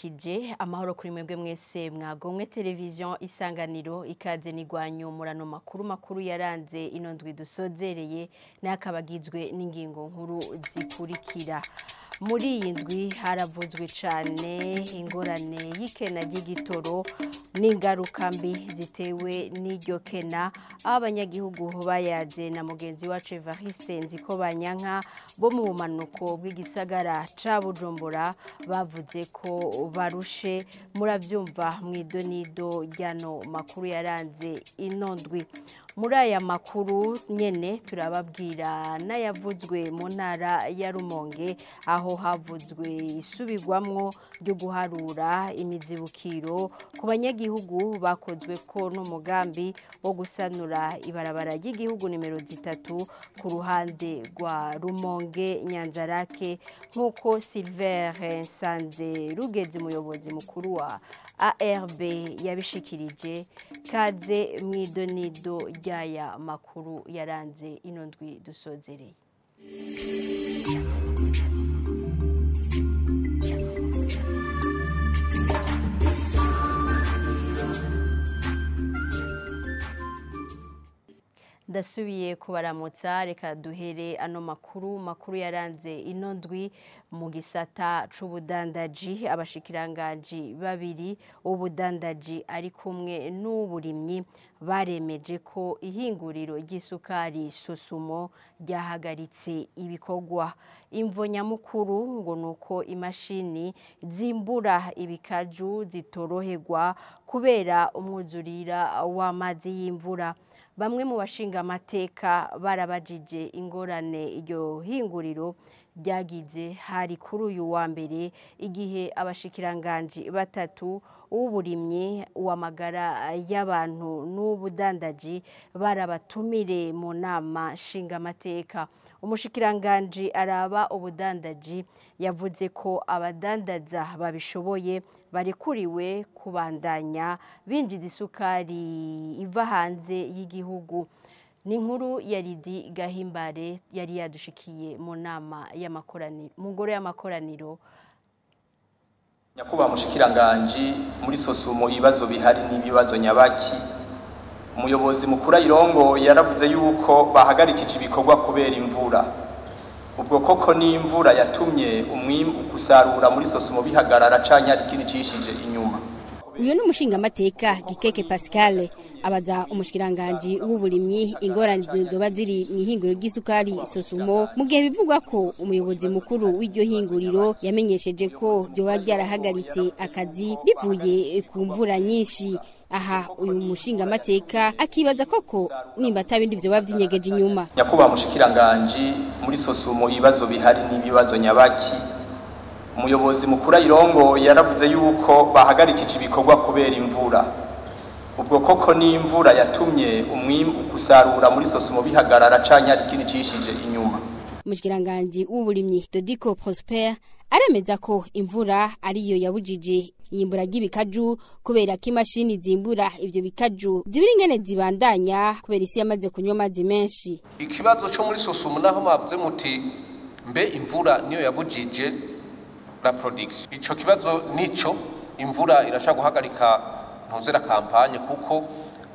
Ndabaramukije amahoro kuri mwebwe mwese mwagomwe televiziyo Isanganiro ikaze n'igwanyu murano makuru makuru yaranze ino ndwi dusozereye n'akabagizwe n'ingingo nkuru zikurikira. Muri iyi ndwi haravuzwe cyane ingorane y'ikena ry'igitoro n'ingaruka mbi zitewe n'iryo kena, aho abanyagihugu bayaze na mugenzi wacu Evariste Nzikobanyanka bo mu bumanuko bw'igisagara ca Bujumbura bavuze ko barushe. Muravyumva mw'idonido ryano makuru yaranze ino ndwi. Muri aya makuru nyene turababwira n'ayavuzwe mu ntara ya Rumonge, aho havuzwe isubirwamwo ryo guharura imizibukiro ku banyagihugu bakozwe ko n'umugambi wo gusanura ibarabara ry'igihugu nimero 3 ku ruhande rwa Rumonge Nyanzarake, nk'uko Silver Nsanze Rugezi umuyobozi mukuru wa ARB yabishikirije. Kaze mw'idonido ry'aya makuru yaranze ino ndwi dusozereye. Ndasubiye kubaramutsa, reka duhere ano makuru yaranze ino ndwi mu gisata c'ubudandaji. Abashikiranganji babiri ubudandaji ari kumwe n'uburimyi baremeje ko ihinguriro ry'isukari Sosumo ryahagaritse ibikorwa. Imvo nyamukuru ngo nuko imashini zimbura ibikaju zitoroherwa kubera umwuzurira w'amazi y'imvura. Bamwe mu bashinga amateka barabajije ingorane iryo hinguriro ryagize. Hari kuri uyu wa mbere igihe abashikiranganji batatu uburimyi, uwamagara y'abantu n'ubudandaji barabatumire mu nama nshingamateka. Umushikiranganji araba ubudandaji yavuze ko abadandaza babishoboye barekuriwe kubandanya binjiza isukari iva hanze y'igihugu. Ni inkuru ya Lidi Gahimbare yari yadushikiye mu nama y'amakoraniro, mu ngoro y'amakoraniro. Nyakubahwa mushikiranganji, muri Sosumo ibibazo bihari n'ibibazo nyabaki. Umuyobozi mukuru ayirongo yaravuze yuko bahagarikije ibikorwa kubera imvura. Ubwo koko n'imvura yatumye umwimbu gusarura muri Sosumo bihagarara canke hari ikindi cishije inyuma? Uyu ni umushingamateka Gikeke Pascal abaza umushikiranganji w'uburimyi ingorane zoba ziri mu ihinguriro ry'isukari Sosumo, mu gihe bivugwa ko umuyobozi mukuru w'iryo hinguriro yamenyesheje ko ryoba ryarahagaritse akazi bivuye ku mvura nyinshi. Aha uyu mushingamateka akibaza koko nimba atabindi vyoba vyinyegeje inyuma. Nyakubahwa mushikiranganji, muri Sosumo ibibazo bihari n'ibibazo nyabaki. Umuyobozi mukuru ayirongo yaravuze yuko bahagarikije ibikorwa kubera imvura. Ubwo koko n'imvura yatumye umwimbu gusarura muri Sosumo bihagarara canke hari ikindi cishije inyuma? Umushikiranganji w'uburimyi Dodiko Prosper aremeza ko imvura ariyo yabujije iyimbura ry'ibikaju kubera ko imashini zimbura ivyo bikaju zibiri ingene zibandanya kubera isi yamaze kunywa amazi menshi. Ikibazo co muri Sosumo naho mwavuze muti mbe imvura niyo yabujije la production, ico kibazo nico imvura irashaka guhagarika ntuzera kampanye, kuko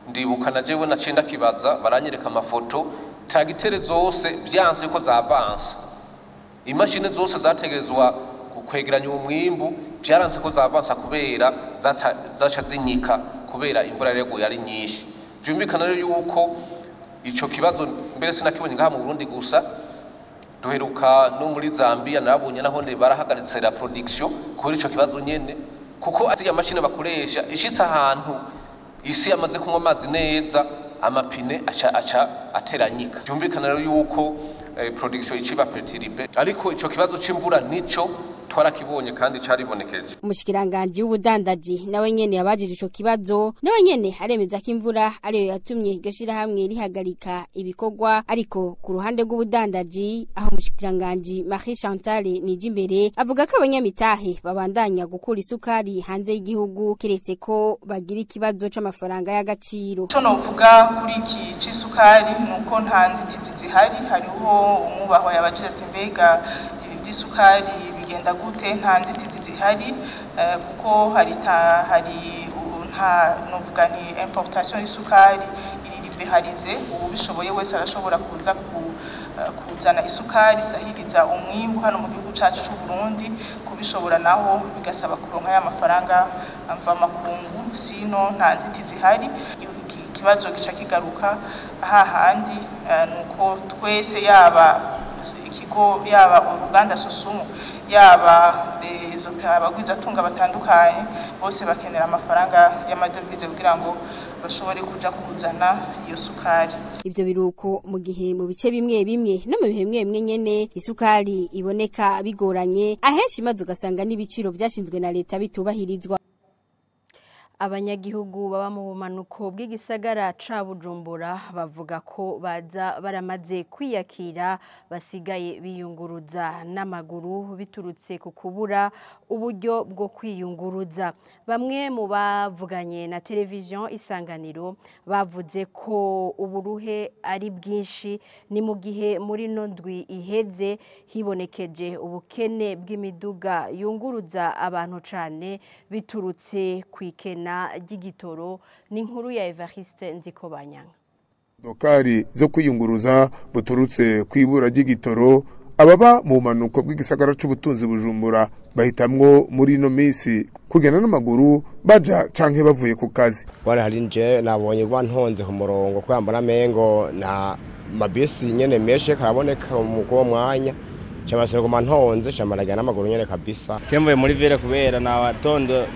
ndibuka na jewe naciye ndakibaza baranyereka amafoto, tragitere zose vyanse ko zavanse, imashini zose zategerezwa kwegeranya umwimbu vyaranse ko zavansa kubera zaca zinyika kubera imvura yaguye ari nyinshi. Vyumvikana rero yuko ico kibazo mbere sinakibonye ngaha mu Burundi gusa, duheruka no muri Zambia narabonye naho barahagaritse la production kubera ico kibazo nyene, kuko azirya mashini bakoresha ishitse ahantu isi yamaze kunywa amazi neza amapine aca ateranyika. Byumvikana rero yuko production iciba perturbe, ariko ico kibazo c'imvura nico twarakibonye kandi caribonekeje. Umushikiranganji w'ubudandaji nawe nyene yabajije ico kibazo, nawe nyene aremeza ko imvura ariyo yatumye iryo shirahamwe rihagarika ibikorwa. Ariko ku ruhande rw'ubudandaji aho umushikiranganji Marie Chantal Nijimbere avuga ko abanyamitahe babandanya gukura isukari hanze y'igihugu keretse ko bagira ikibazo c'amafaranga y'agaciro. Ico novuga kuri iki c'isukari nuko nta nzitizi zihari. Hariho umwubahwa yabajije ati mbega ibi vy'isukari bigenda gute? Nta nzitizi zihari, kuko hari nta novuga ni importation y'isukari iri libéralisée. Ubishoboye wese arashobora kuza kuzana isukari sahiriza umwimbu hano mu gihugu cacu c'u Burundi. Kubishobora naho bigasaba kuronka ya mafaranga amva makungu, sino nta nzitizi zihari. Ikibazo gica kigaruka hahandi nuko twese, yaba ikigo, yaba uruganda Sosumo, yaba abagwizatunga batandukanye, bose bakenera amafaranga y'amadovize kugira ngo bashobore kuja kuzana iyo sukari. Ivyo biruko mu gihe mu bice bimwe bimwe no mu bihe bimwe bimwe nyene isukari iboneka bigoranye, ahenshi maze ugasanga n'ibiciro vyashinzwe na leta bitubahirizwa. Abanyagihugu baba mu bumanuko bw'igisagara ca Bujumbura bavuga ko baza baramaze kwiyakira, basigaye biyunguruza n'amaguru biturutse ku kubura uburyo bwo kwiyunguruza. Bamwe mu bavuganye na televiziyo Isanganiro bavuze ko uburuhe ari bwinshi, ni mu gihe muri no ndwi iheze hibonekeje ubukene bw'imiduga yunguruza abantu cane biturutse kwikena ry'igitoro. Ni inkuru ya Evariste Nzikobanyanga. Dokari zo kwiyunguruza buturutse kwibura ry'igitoro, ababa mu manuko bw'igisagara c'ubutunzi Bujumbura bahitamwo muri no misi kugenda n'amaguru baja canke bavuye ku kazi. Bwana hari nje nabonye kwa ntonze ku murongo kwambona mengo na mabisi nyene meshe karaboneka mu kuwo mwanya cyabasero kuma ntonze shamarajya n'amaguru nyene kabisa. Cyemvuye muri ville kubera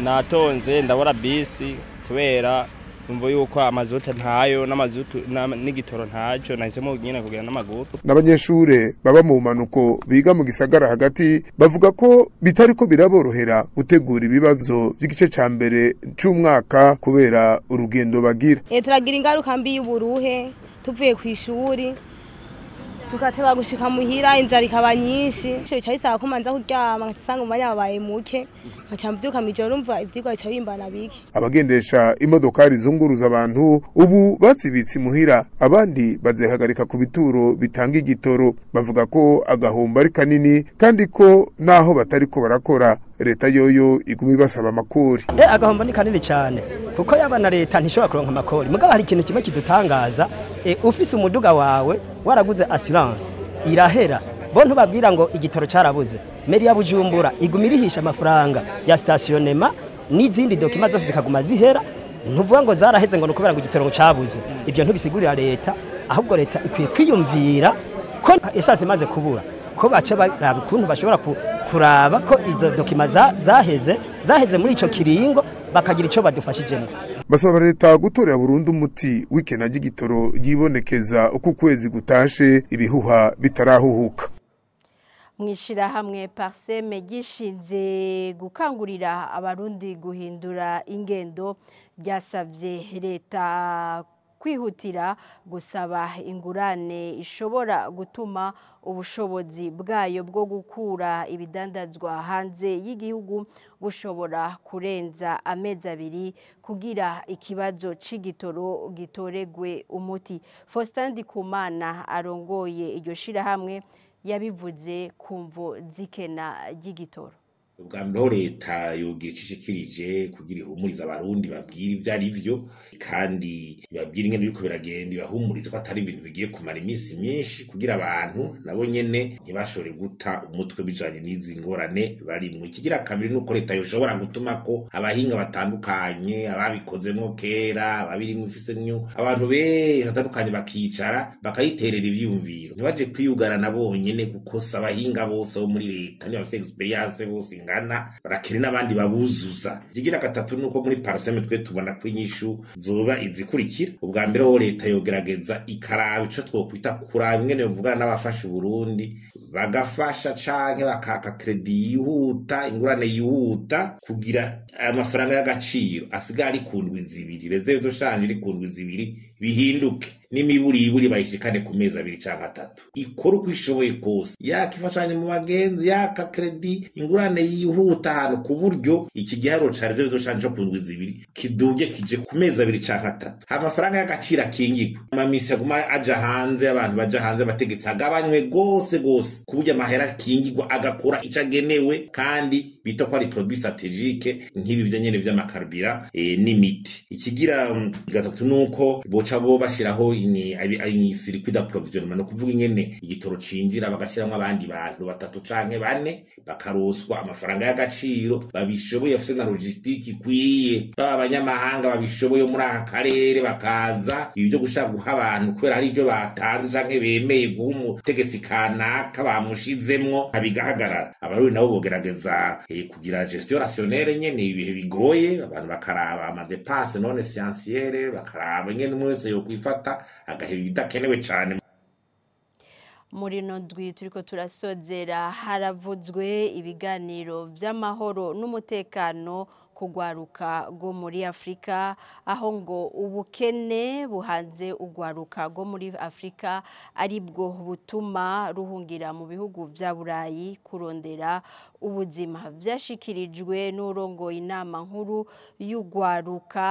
natonze ndabora bisi kubera umvo yuko amazuta ntayo n'amazutu n'igitoro ntaco, nahisemo nyene kugenda n'amaguru. N'abanyeshure baba mu manuko biga mu gisagara hagati bavuga ko bitariko biraborohera gutegura ibibazo by'igice ca mbere c'umwaka kubera urugendo bagira. Turagira ingaruka mbi y'uburuhe tuvuye kw'ishuri tukateba gushika muhira, inzara ikaba nyinshi, bica bisaba ko manza kuryama ngasanga umwanya wabaye muke, nkaca mvyuka mw'ijoro urumva ivyigwa bica bimbana bike. Abagendesha imodokari zunguruza abantu ubu batsibitse imuhira, abandi bazihagarika ku bituro bitanga igitoro. Bavuga ko agahombo ari kanini kandi ko naho batariko barakora leta yoyo iguma ibasaba amakori. Agahombo ni kanini cyane kuko yaba na leta ntishobora kuronka amakori. Mugabo hari ikintu kimwe kidutangaza, ufise umuduga wawe waraguze assurance irahera, bo ntubabwira ngo igitoro carabuze. Meri ya Bujumbura iguma irihisha amafaranga ya stationnement n'izindi dokima zose zikaguma zihera, ntuvuga ngo zaraheze ngo nukubera ngo igitoro cabuze. Ivyo ntubisigurira leta, ahubwo leta ikwiye kwiyumvira ko essence imaze kubura ko baca baraba ukuntu bashobora kuraba ko izo dokima zaheze muri ico kiringo bakagira ico badufashijemo. Basaba leta gutorera burundu umuti w'ikena ry'igitoro ryibonekeza uko kwezi gutashe ibihuha bitarahuhuka. Mwishirahamwe Parseme gishinze gukangurira abarundi guhindura ingendo ryasavye leta kwihutira gusaba ingurane ishobora gutuma ubushobozi bwayo bwo gukura ibidandazwa hanze y'igihugu bushobora kurenza amezi abiri kugira ikibazo c'igitoro gitoregwe umuti. Faustin Ndikumana arongoye iryo shirahamwe yabivuze kumvo zikena ry'igitoro. Ubwa mbere leta yogira icishikirije kugira ihumurize abarundi, babwira ivyo ari vyo kandi babwira ingene biriko biragenda, ibahumurize ko atari ibintu bigiye kumara iminsi myinshi kugira abantu nabo nyene ntibashobore guta umutwe bijanye n'izi ngorane barimwo. Ikigira kabiri nuko leta yoshobora gutuma ko abahinga batandukanye, ababikozemwo kera, ababirimwo ifisemwo, abantu benshi batandukanye bakicara bakayiterera ivyiyumviro, ntibaje kwiyugarana bonyene kuko si abahinga bose bo muri leta niba bafise experience bose ingana, barakere n'abandi babuzuza. Ikigira gatatu nuko muri Parseme twe tubona ko inyishu zoba izikurikira. Ubwa mbere ho leta yogerageza ikaraba ico twokwita kuraba ingene yovugana n'abafasha Uburundi, bagafasha canke bakaka kredi yihuta, ingurane yihuta kugira amafaranga y'agaciro asigara ari ku ndwi zibiri, reserve de change iri ku ndwi zibiri Bihinduke n'imiburiburi bayishikane ku mezi 2 canke 3. Ikora uko ishoboye kose, yaka ifashanyo mu bagenzi, yaka kredi, ingurane yihuta ahantu ku buryo iki giharuro ca réserve de change ku ndwi 2 kiduge kije ku mezi 2 canke 3. Amafaranga y'agaciro akingirwa, amamisi aguma aja hanze, abantu baja hanze, abategetsi agabanywe gose gose ku buryo amahera akingirwa agakora ico agenewe, kandi bita ko ari produit stratégique nk'ibi vyo nyene vy'amakarubira n'imiti. Ikigira gatatu nuko boca bo bashiraho ni circuit d'approvisionnement, no kuvuga ingene igitoro cinjira, bagashiramwo abandi bantu 3 canke 4 bakaroswa amafaranga y'agaciro babishoboye, afise na logistique ikwiye, baba abanyamahanga babishoboye muri aka karere bakaza. Ibi byo gushaka guha abantu kubera hari ivyo batanze canke bemeye guha umutegetsi kanaka bamushizemwo, abigahagarara. Abarundi nabo bogerageza kugira gestion rationnelle nyene, ibihe bigoye abantu bakaraba ama dépenses non essentielles, bakaraba nyene umwe wese yokwifata agaheba ibidakenewe cane. Muri no ndwi turiko turasozera haravuzwe ibiganiro vy'amahoro n'umutekano kugwaruka go muri Afrika, aho ngo ubukene buhanze ugwaruka go muri Afrika aribwo butuma ruhungira mu bihugu vya Burayi kurondera ubuzima. Vyashikirijwe n'urongo inama nkuru y'ugwaruka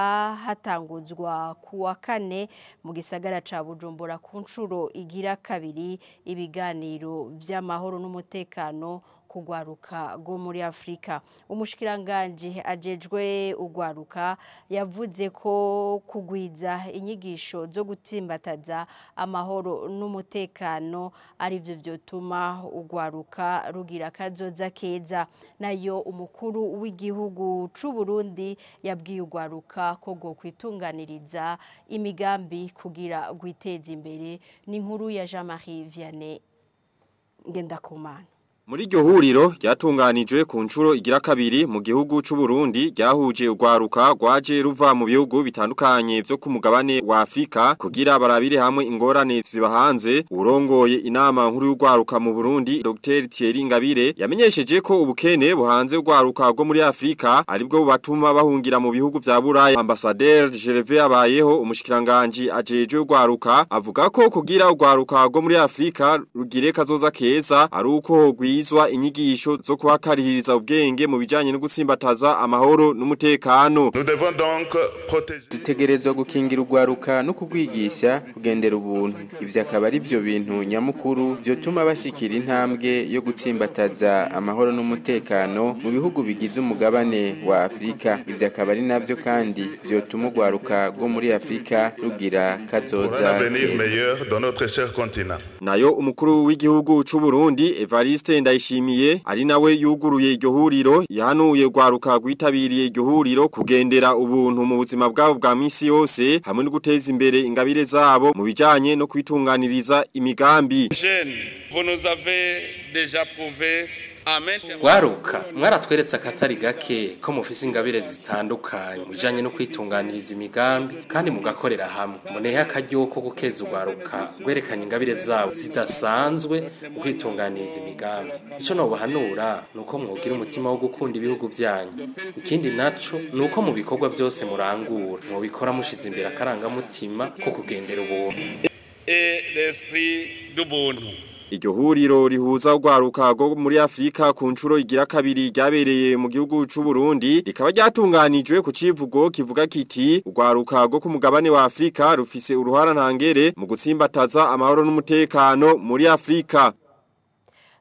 hatanguzwa kuwa kane mu gisagara ca Bujumbura ku ncuro igira kabiri ibiganiro vy'amahoro n'umutekano kugwaruka go muri Afrika. Umushikiranganje ajejwe ugwaruka yavuze ko kugwiza inyigisho zo gutsimbataza amahoro n'umutekano ari byo vyotuma ugwaruka rugira kazoza keza. Nayo umukuru w'igihugu c'u Burundi yabwiye ugwaruka ko go kwitunganiriza imigambi kugira gwiteza imbere. Ni inkuru ya Jean-Marie Vianney Ngendakumana. Muri iryo huriro ryatunganijwe ku ncuro igira kabiri mu gihugu c'u Burundi ryahuje ugwaruka rwaje ruva mu bihugu bitandukanye vyo ku mugabane wa Afrika kugira barabire hamwe ingorane zibahanze. Urongoye inama nkuru y'ugwaruka mu Burundi Dr Thierry Ngabire yamenyesheje ko ubukene buhanze ugwaruka rwo muri Afrika aribwo bubatuma bahungira mu bihugu vya Burayi. Ambassadeur Gervais Abayeho umushikiranganje ajejwe ugwaruka avuga ko kugira ugwaruka rwo muri Afrika rugire kazoza keza ari uko izwa inyigisho zo kubakarihiriza ubwenge mu bijanye no gusimbataza amahoro n'umutekano. Dutegerezwa gukingira ugwaruka no kugwigisha kugendera ubuntu. Ivyo akaba ari byo bintu nyamukuru byotuma bashikira intambwe yo gutsimbataza amahoro n'umutekano mu bihugu bigize umugabane wa Afrika. Ivyo akaba ari navyo kandi vyotuma ugwaruka rwo muri Afrika rugira kazoza keza. Nayo umukuru w'igihugu c'u Burundi Evariste Ndayishimiye ari nawe yuguruye iryo huriro yahanuye gwaruka rwitabiriye iryo huriro kugendera ubuntu mu buzima bwabo bwa misi yose hamwe no guteza imbere ingabire zabo mu bijanye no kwitunganiriza imigambi. Gwaruka mwaratweretse akatari gake ko mufise ingabire zitandukanye mujanye no kwitunganiriza imigambi kandi mugakorera hamwe. Munehe akaryo ko gukeza ugwaruka gwerekanye ingabire zabo zidasanzwe mu kwitunganiriza imigambi. Ico nobahanura nuko mwogira umutima wo gukunda ibihugu byanyu. Ikindi naco nuko mu bikorwa vyose murangura mubikora mushize imbere akarangamutima ko kugendera ubuntu. Et l'esprit d'ubuntu. Iryo huriro rihuza ugwaruka rwo muri Afrika ku ncuro igira kabiri ryabereye mu gihugu c'u Burundi rikaba ryatunganijwe ku civugo kivuga kiti ugwaruka rwo ku mugabane wa Afrika rufise uruhara ntangere mu gutsimbataza amahoro n'umutekano muri Afrika.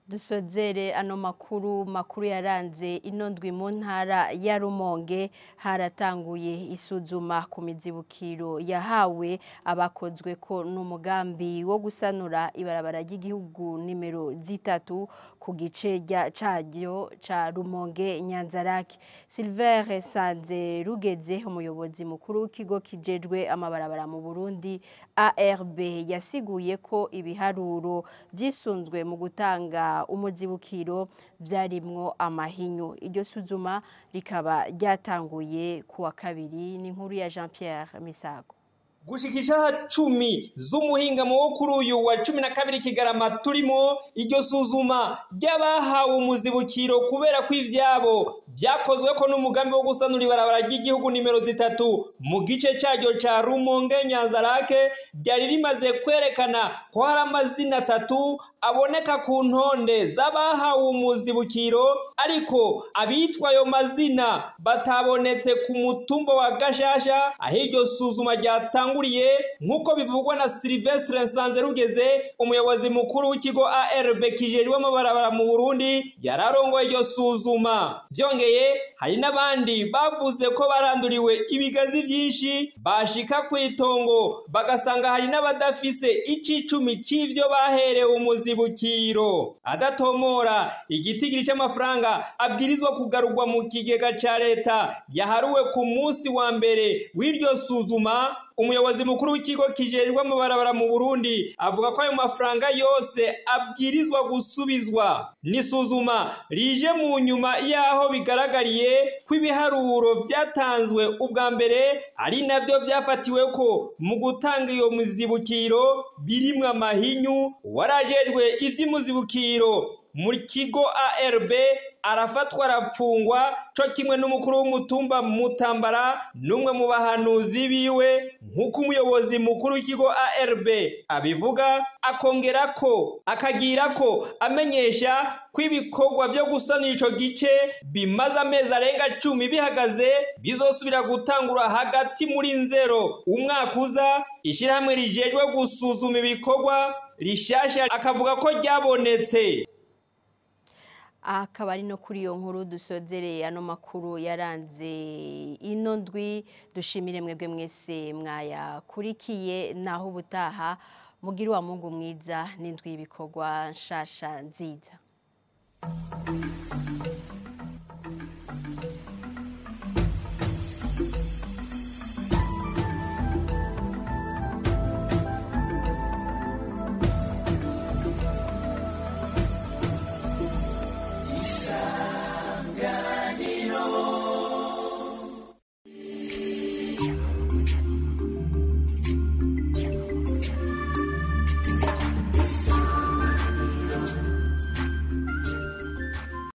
Dusozere ano makuru yaranze ino ndwi mu ntara ya Rumonge haratanguye isuzuma ku mizibukiro yahawe abakozwe ko n'umugambi wo gusanura ibarabara ry'igihugu nimero 3 ku gice caryo ca Rumonge Nyanzarake. Silver Sanze Rugeze umuyobozi mukuru w'ikigo kijejwe amabarabara mu Burundi ARB yasiguye ko ibiharuro byisunzwe mu gutanga umuzibukiro byarimwo amahinyu. Iryo suzuma rikaba ryatanguye kuwa kabiri. Ni nkuru ya Jean Pierre Misago. Gushika isaha 10 z'umuhingamo wo kuri uyu wa 12 Kigarama turimo, iryo suzuma ry'abahawe umuzibukiro kubera ko ivyabo byakozwe ko n'umugambi wo gusanura ibarabara ry'igihugu nimero 3 mu gice caryo ca Rumonge Nyanzarake ryari rimaze kwerekana ko hari amazina 3 aboneka ku ntonde z'abahawe umuzibukiro, ariko abitwa ayo mazina batabonetse ku mutumba wa Gashasha aho iryo suzuma ryatanguriye, nk'uko bivugwa na Sylvestre Nsanzerugeze, umuyobozi mukuru w'ikigo ARB kijejwe amabarabara mu Burundi yararongoye iryo suzuma. Byongeye hari n'abandi bavuze ko baranduriwe ibigazi byinshi bashika ku itongo bagasanga hari n'abadafise icicumi c'ivyo baherewe umuzibukiro. Adatomora igitigiri c'amafaranga abwirizwa kugarurwa mu kigega ca leta yaharuwe ku munsi wa mbere w'iryo suzuma, umuyobozi mukuru w'ikigo kijejwe amabarabara mu Burundi avuga ko ayo mafaranga yose abwirizwa gusubizwa. N'isuzuma rije mu nyuma yaho bigaragariye ko ibiharuro vyatanzwe ubwa mbere ari navyo vyafatiwe ko mu gutanga iyo muzibukiro birimwe amahinyu. Warajejwe ivy'imuzibukiro mu kigo ARB arafatwa arapfungwa co kimwe n'umukuru w'umutumba Mutambara n'umwe mu bahanuzi biwe, nk'uko umuyobozi mukuru w'ikigo ARB abivuga, akongera ko akagira ko amenyesha ko ibikorwa vyo gusanura ico gice bimaze amezi arenga 10 bihagaze bizosubira gutangura hagati muri nzero umwaka uza. Ishirahamwe rijejwe gusuzuma ibikorwa rishasha akavuga ko ryabonetse. Akaba ari no kuri iyo nkuru dusozereye ano makuru yaranze ino ndwi. Dushimire mwebwe mwese mwayakurikiye, naho ubutaha mugira wa Mungu mwiza n'indwi y'ibikorwa nshasha nziza.